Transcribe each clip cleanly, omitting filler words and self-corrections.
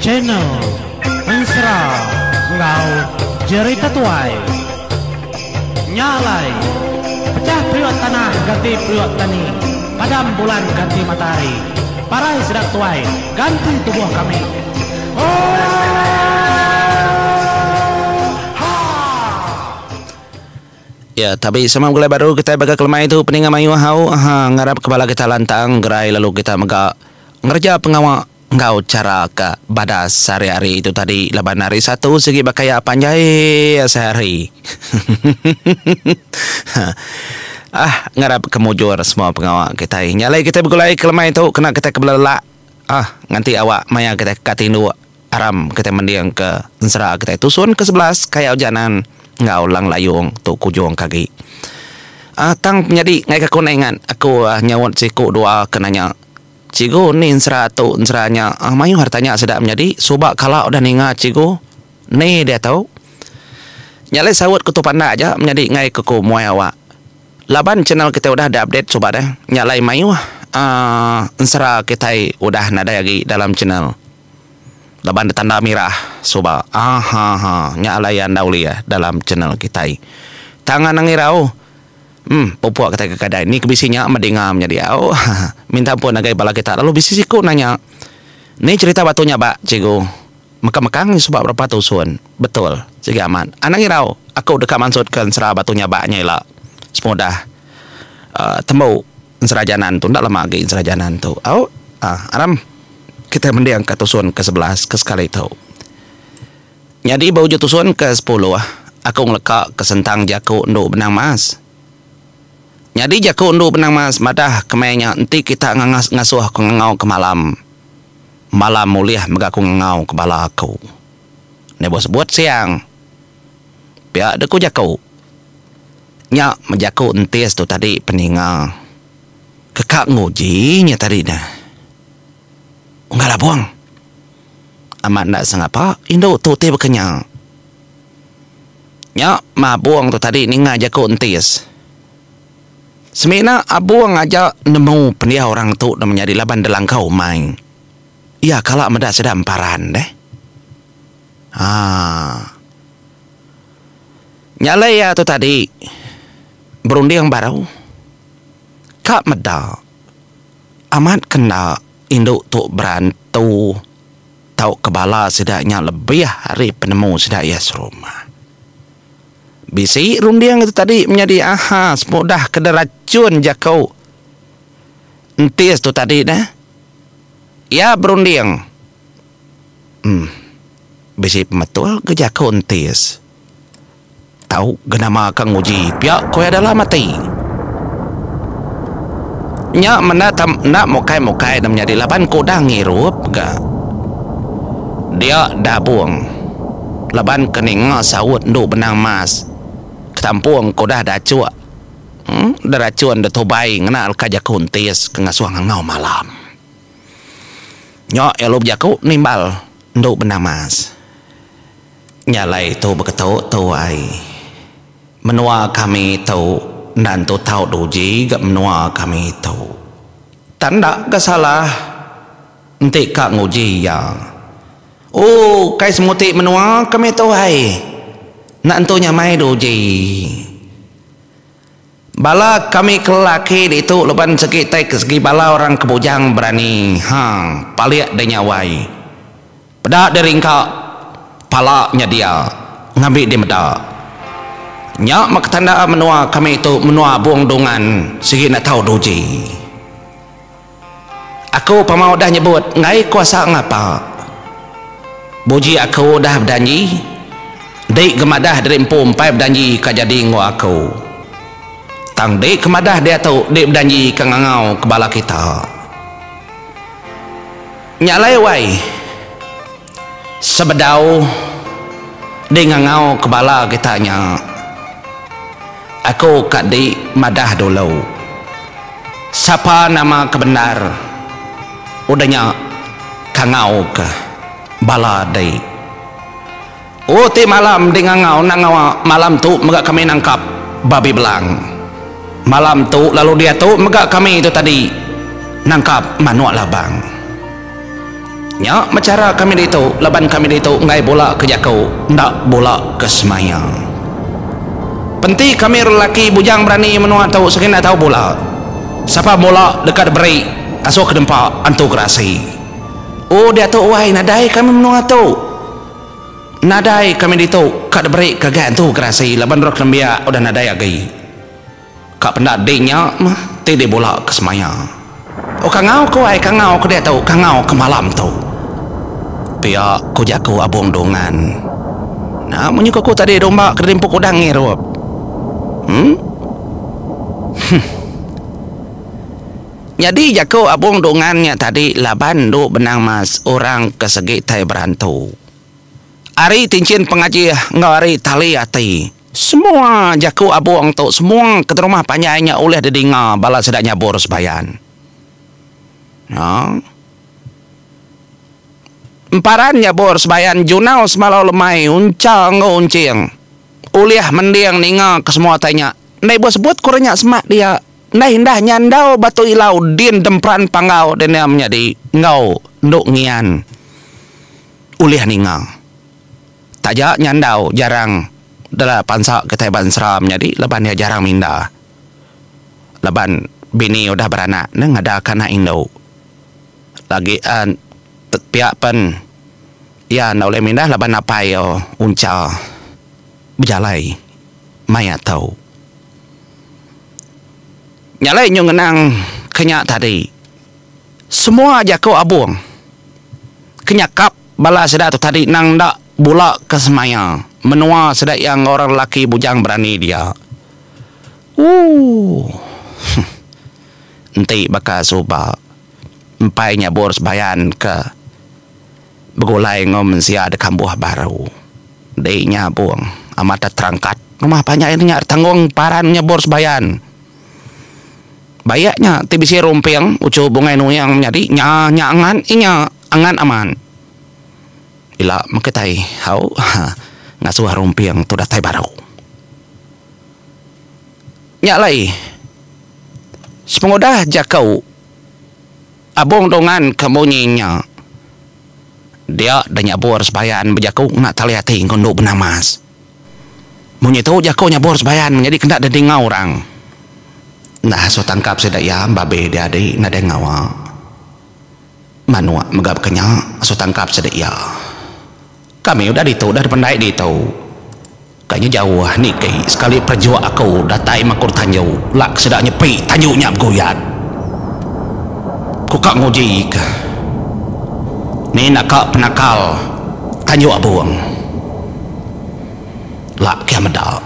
Channel Ensera enggau Jerita Tuai. Nya alai, pecah periuk tanah ganti periuk tani, padam bulan ganti matahari, parai sida tuai ganti tubuh kami. Oohaa! Ya, tabi sama begulai baru kitai baka kelemai tu peninga mayuh au ha ngarap ke bala kita lantang gerai lalu kita mega ngereja pengawa enggau chara ke badas sehari-hari tu tadi laban hari Satu sigi baka iya panjai sehari. Ah ngarap ke mujur semua pengawa kitai. Nya alai kitai begulai kelemai tu kena kitai ke belelak ah nganti awak maya kitai ka tinduk. Aram kitai mending ke ensera kitai tusun ke 11 Kayau Janan enggau Lang Layung tu kujung ke agi. Aaa tang penyadi ngaika aku enda ingat aku nyaut siku dua ke nanya cikgu ni ensera tu ensera nya mayuh ari tanya sida menyadi suba kala udah ninga cikgu ni diatu. Nya alai saut ku tu pandak aja menyadi enggai ke ku muai awak. Laban channel kitai udah di update suba deh nya alai mayuh aaa ensera kitai udah nadai agi dalam channel. Laban ditanda mirah suba. Ahaha nya alai iya enda ulih dalam channel kitai. Tang anang irau. Em pupuk kitai ke kadai ni ke bisi nya meh dinga menyadi au. Minta ampun ngagai bala kita lalu bisi siku nanya ni cherita batu nya ba cikgu. Mekang-mekang suba berapa tusun. Betul sigi amat. Anang irau aku deka mansutka ensera batu nya ba nya ila. Semudah uhh tembu ensera janan tu enda lama agi ensera janan tu. Au aram. Kitai mendingka tusun ke 11 ke sekali tu. Nyadi ba ujung tusun ke 10, aku ngeleka ke sentang jaku endu Benang Mas. Nyadi jaku endu Benang Mas madah ke maya nya enti kita ngangas ngasuh aku ngangau ke malam, malam ulih mega aku ngangau ke bala aku. Nebo sebut siang. Pia deh ku jaku. Nya meh jaku entis tu tadi peninga. Keka nguji nya tadi neh. Unggal Abong. Amat enda sengapa indu tu ti baka nya. Nya mah Abong tu tadi ninga jaku entis. Semina Abong aja nemu pendiau orang tu da menyadi laban da langkau umai. Iya kala meda sida emparan deh. Haa. Nya alai iya tu tadi berunding baru ka meda. Amat ke enda indu tu berantu tauka bala sida nya lebih ari penemu sida iya serumah. Bisi runding tu tadi menyadi aha semudah ke derachun jaku entis tu tadi neh. Iya berunding uhh bisi pemetul ke jaku entis. Tau ga nama ka nguji pia ku iya dalam ati. Nya menda enda mukai mukai ne menyadi laban ku udah ngirup ga dia dabung laban ke ninga saut endu benang mas ketampung ke udah dachuk uhh derachun detubai ngena leka jaku entis ke ngasuh ngangau malam. Nya iya lalu bejaku nimbal endu benang mas. Nya alai tu beketu tuai. Menua kami tu enda entu tau diuji ga menua kami tu. Tang enda ga salah enti ka nguji iya. Ooh kai semuti menua kami tu ai. Enda entu nyamai diuji. Bala kami ke lelaki ditu laban segi tai ke segi bala orang ke bujang berani ha palik deh nya wai. Peda deh ringka pala nya dia ngambi deh meda. Nya meh ketanda menua kami tu menua Bung Dungan sigi enda tau duji. Aku pama udah nyebut enggai kuasa ngapa. Buji aku udah bedanji, dik ke madah diri empu empai bedanji ka jadi enggau aku. Tang dik ke madah diatu dik bedanji ka ngangau ke bala kita. Nya alai wai, sebedau dik ngangau ke bala kita nya, aku ka dik madah dulu. Sapa nama ke bendar udah nya kangau ke bala dei. Oh ti malam di ngangau enda ngawa malam tu mega kami nangkap babi belang. Malam tu lalu diatu mega kami tu tadi nangkap manuk labang. Nya meh chara kami ditu laban kami ditu enggai bula ke jaku enda bula ke semaya. Penti kami lelaki bujang berani menua tu sigi enda tau bula. Sapa bula deka diberi asuh ke dempa antu gerasi. Oh diatu wai nadai kami menua tu. Nadai kami ditu ka diberi ke agai antu gerasi laban roh nembiak udah nadai agi. Ka penda di nya meh ti dibula ke semaya. Oh kangau ku ai kangau ke diatu kangau ke malam tu. Pia ku jaku Abung Dungan. Nya munyi ku aku tadi domba ke dirimpu kudang ngirup. Em. Huh. Nyadi jaku Abung Dungan nya tadi laban endu Benang Mas orang ke segi tai berantu. Ari tinchin pengajih enggau ari tali ati. Semua jaku abung tu semua ke rumah panjai nya ulih didinga bala sida nyabur sebayan. Nya. Emparan nyabur sebayan junau semalau lemai uncha enggau unching ulih mending ninga ke semua tai nya. Enda ibuh sebut ku orang nya semak dia. Enda indah nyandau batu ilau din demperan panggau din iya menyadi enggau endu ngian. Ulih ninga. Taja nyandau jarang dela pansa kitai ba ensera menyadi laban iya jarang minda. Laban bini udah beranak ne ngada ka anak indu. Lagi uhh pia pen iya enda ulih mindah laban apai iya uncha bejalai maya tu. Nya alai nyu ngenang ke nya tadi. Semua jaku abung ke nyakap bala sida tu tadi nang enda bula ke semaya menua sida iya enggau orang lelaki bujang berani dia. Ooh. Enti baka suba empai nyabur sebayan ke begulai enggau mensia da kambuh baru. Di nya abung amat da terangkat rumah panjai nya tanggung paran nyabur sebayan. Bayak nya ti bisi rumping uchu Bungai Nuyang menyadi nya nya angan inya angan amat. Ila meh kitai au ngasuh rumping tu datai baru. Nya alai sepengudah jaku Abong Dongan ke munyi nya dia da nyabur sebayan bejaku ngena tali ati enggau endu benamas. Munyi tu jaku nyabur sebayan menyadi kenda didinga orang. Enda asuh tangkap sida iya babi dia adi nadai ngawa. Manuk mega baka nya asuh tangkap sida iya. Kami udah ditu udah dipendai ditu. Ka nya jauh niki sekali perejuk aku datai makur tanju lak sida nyepi tanju nya beguyat. Ku ka nguji ka. Ni naka penakal tanju abung. Lak kia meda.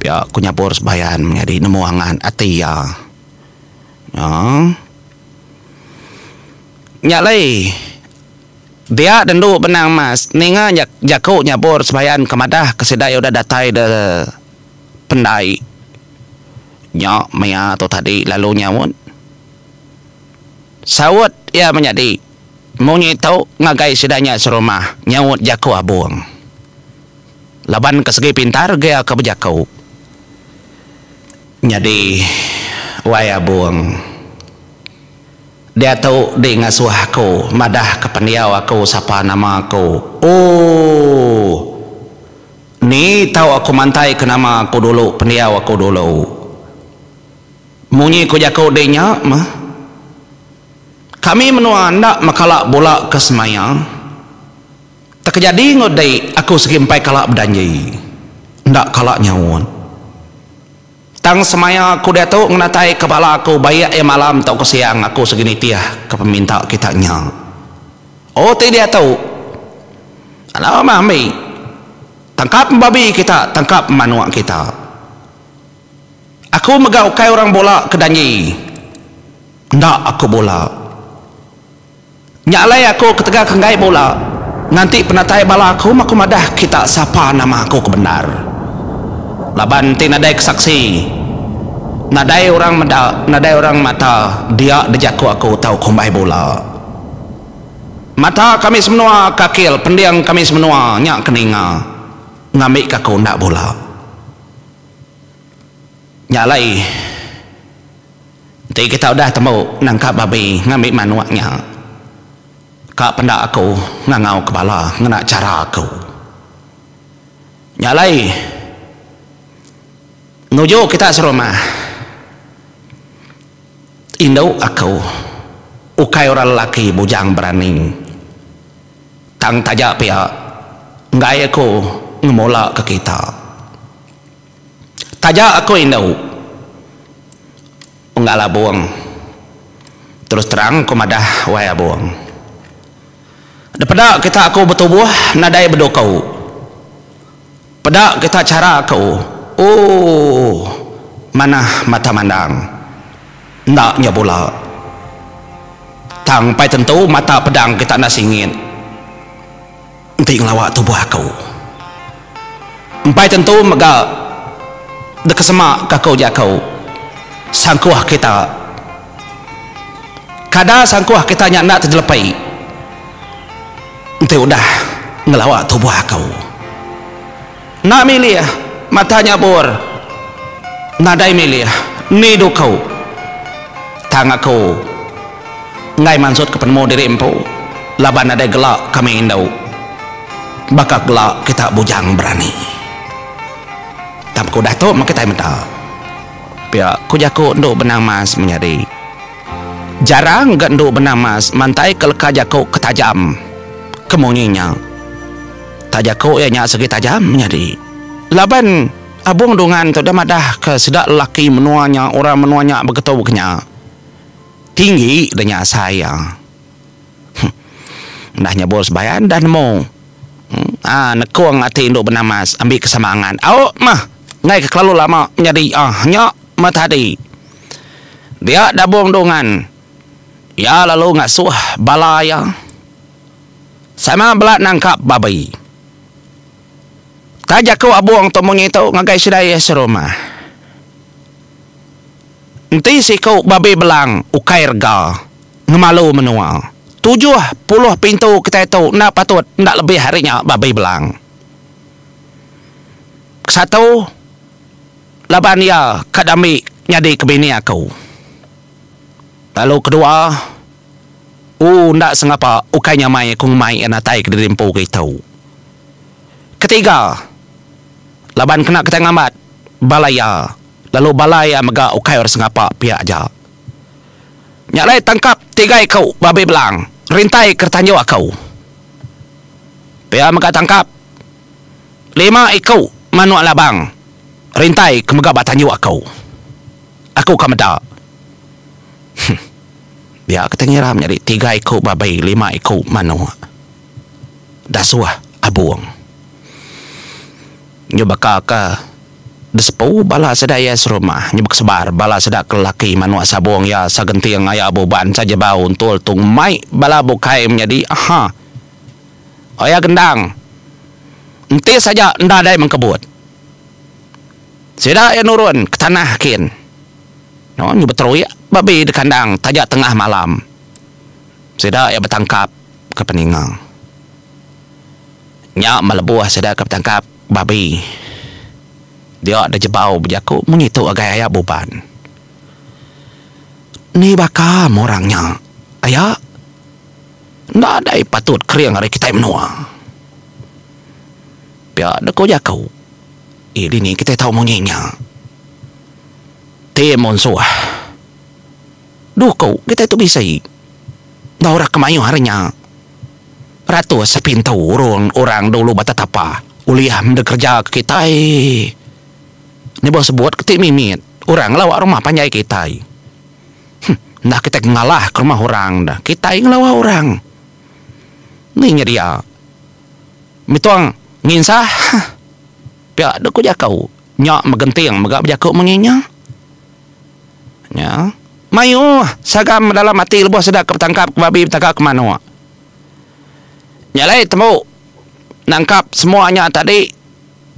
Pia ku nyabur sebayan menyadi nemu angan ati iya. Nya. Nya alai dia dendu benang mas ninga jaku nyabur sebayan ke madah ke sida iya udah datai de pendai. Nya maya tu tadi lalu nyaut. Saut iya menyadi munyi tu ngagai sida nya serumah nyaut jaku abung. Laban ke segi pintar gia ke bejaku. Nyadi wai abung diatu di ngasuh aku madah ke pendiau aku sapa nama aku. Ooh. Ni tau aku mantai ke nama aku dulu pendiau aku dulu. Munyi ku jaku di nya meh. Kami menua enda mekala bula ke semaya. Tekejadi enggau dei aku sigi empai kala bedanji. Enda kala nyaut. Tang semaya aku diatu ngenatai ke bala aku baik iya malam tauka siang aku sigi nitih ke peminta kita nya. Oh ti diatu. Alah meh ambi. Tangkap babi kita tangkap manuk kita. Aku mega ukai orang bula ke danji. Enda aku bula. Nya alai aku ketegal ke enggai bula, nganti penatai bala aku meh aku madah kita sapa nama aku ke bendar. Laban enti nadai kesaksi, nadai orang meda, nadai orang mata dia dejaku aku tau kumbai bula. Mata kami semenua kakil pending kami semenua nya ke ninga ngambika aku enda bula. Nya alai. Enti kita udah tembu nangkap babi ngambi manuk nya. Ka penda aku ngangau ke bala ngena chara aku. Nya alai nuju kita serumah indu aku ukai orang lelaki bujang berani tang taja pia enggai aku ngemula ke kita. Taja aku indu Unggal Abong. Terus terang ku madah wai Abong. Depeda kita aku betubuh nadai beduku. Peda kita chara aku ooh manah mata mandang. Enda nya bula. Tang empai tentu mata pedang kita enda singit enti ngelawa tubuh aku. Empai tentu mega deka sema ka ku jaku sangkuh kita. Kada sangkuh kita nya enda tejelepi enti udah ngelawa tubuh aku. Enda milih mata nyabur nadai milih ni duku tang aku enggai mansutka penemu diri empu laban nadai gela kami indu. Baka gela kita bujang berani. Tang ke udah tu meh kitai meda. Pia ku jaku endu Benang Mas menyadi. Jarang ga endu Benang Mas mantai ke leka jaku ke tajam ke munyi nya. Tak jaku iya nya segi tajam menyadi. Laban Abung Dungan tu deh madah ke sida lelaki menua nya orang menua nya begetu ke nya. Tinggi deh nya asai iya. Udah nyebur sebayan dah nemu. Aa nekung ati indu benamas ambi ke semangat. Au meh enggai ke kelalu lama nyadi ah nya meh tadi. Dia dabung dungan iya lalu ngasuh bala iya sama bela nangkap babi. Tai jaku abung tu munyi tu ngagai sida iya serumah. Enti siku babi belang ukai rega. Ngemalu menua. 70 pintu kitai tu enda patut enda lebih ari nya babi belang. Kesatu, laban iya ka diambi nyadi ke bini aku. Lalu kedua, u enda sengapa ukai nyamai aku ngemai iya natai kediri empu kitu. Ketiga, laban kena kitai ngambat bala iya lalu bala iya mega ukai orang sengapa pia aja. Nya alai tangkap tiga iku babi belang rintai ke tanju aku. Pia mega tangkap lima iku manuk labang rintai ke mega ba tanju aku. Aku ka meda. Huh. Dia ke tengira menyadi tiga iku babi lima iku manuk. Dasuh abung. Nyu baka ke. Disepu bala sida iya serumah nyebuk sebar bala sida ke lelaki manuk sabung iya sagenting aya buban sajebau entul tung mai bala bukai menyadi aha aya gendang enti saja enda dai mengkebut sida iya nurun ke tanah kin no nyebut teruik babi di kandang taja tengah malam sida iya betangkap ke peninga nya melebuh sida ke betangkap. Babi. Dia da jebau bejaku munyi tu agai aya buban. Ni baka meh orang nya aya. Enda dai patut kering ari kitai menua. Pia deh ku jaku. Ih dini kitai tau munyi nya. Ti munsuh. Duku kitai tu bisi. Enda orang ke mayuh ari nya. Ratus pintu urung orang dulu ba tetapa ulih meda kereja ke kitai. Nyebut sebut ke ti mimit orang ngelawa rumah panjai kitai. Huh enda kitai ke ngalah ke rumah orang da kitai ngelawa orang. Ni nyedia mitung nginsah huh pia deh ku jaku nya megenting mega bejaku munyi nya. Nya. Mayuh sagam dalam ati lebuh sida ke betangkap ke babi betangkap ke manuk. Nya alai tembu nangkap semua nya tadi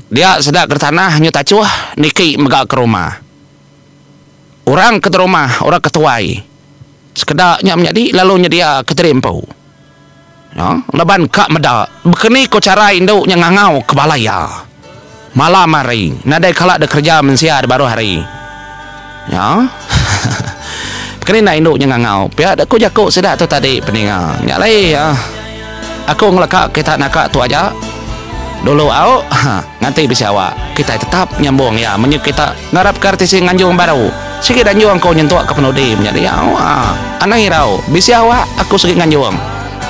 dia sida ke tanah nyu tachuh niki mega ke rumah. Orang ke rumah orang ke tuai sekeda nya menyadi lalu nyedia ke diri empu. Nya laban ka meda bekeni ko chara indu nya ngangau ke bala iya. Malam hari nadai kala dek kereja mensia da baruh hari. Nya. Keni enda indu nya ngangau pia dek ku jaku sida tu tadi peninga. Nya alai aku ngeleka kita naka tu aja dulu au nganti bisi awak kitai tetap nyambung iya menyuk kita ngarap ke RTC nganjung baru sigi danjung ku nyentuk ke penudi menyadi au anang irau bisi awak aku sigi nganjung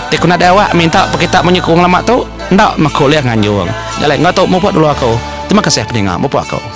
ti ku nadai awak minta pekita menyukung lama tu enda meh ku ulih nganjung. Nya alai enggau tu mupuk dulu aku. Terima kasih peninga mupuk aku.